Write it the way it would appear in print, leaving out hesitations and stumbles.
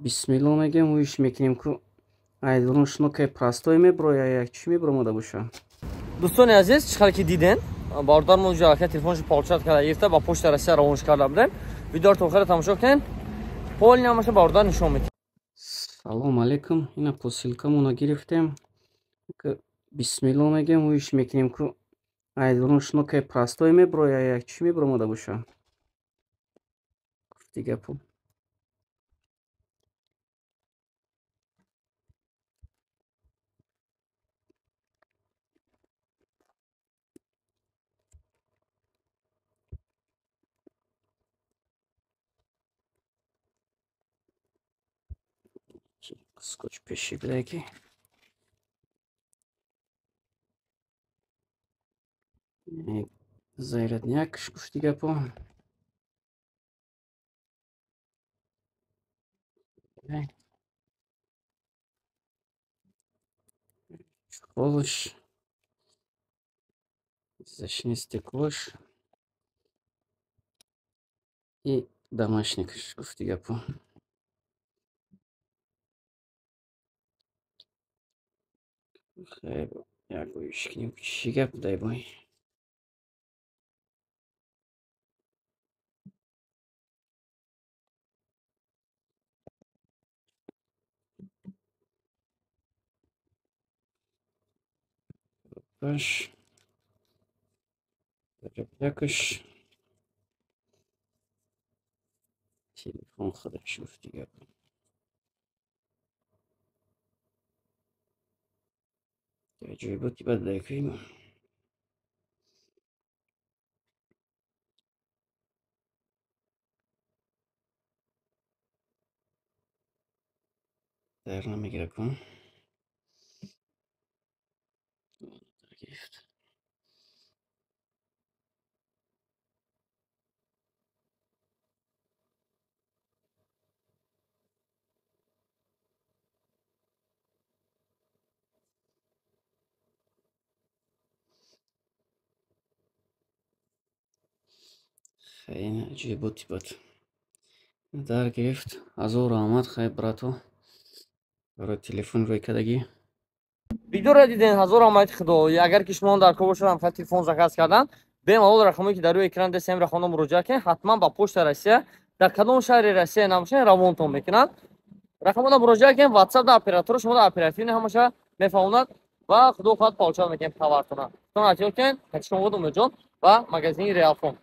Бисмилло мегем, уиш мекунем ку айдурун шнокай простой меброя, як чӣ мебромада боша. Дӯстони азиз, чӣ хеле ки диден, бародармон уҷа ака телефоншо получать карда гирифта, ба почта Россия равонш карда будем. Видеоро то охира тамошо кунед, полни ҳамаша бародар нишон медиҳем. Салом алейкум, ина посилкамона гирифтем. Бисмилло мегем, уиш мекунем ку айдурун шнокай простой меброя, як чӣ мебромада боша. Гуфти гапу. Скотч пеши блеки. Зарядняк гуфти гапо. Чехолыш. Защитное стеклош. И домашний гуфти гапо. Як ишкинем, чӣ гап дай бой. Баш. Якаш. Телефон худаш гуфти гап. Ҷойботи бад дайкаим. Дар намегира кун. Гирифт. Хеле аҷоиботи бад дар гирифт. Ҳазор раҳмат, хай брато, барои телефон рӯй кардагӣ. Видеоро диден, ҳазор раҳмати худо. Агар ки шумо дар кор бошад, ҳам телефон заказ кардан, бемалол рақамое ки дар рӯи экран дестем, рақамҳо муроҷиат кунед, ҳатман ба почта Россия дар кадом шаҳри Россия набошад, равонтон мекунанд. Рақамҳоро муроҷиат кунед, WhatsApp да оператор шумо да оперативно ҳамаша мефаҳмонад ва худо хоҳад получать мекунед товартона. Тон эҳтиёт кунед, шумо буд Умедҷон ва магазини Реалфон.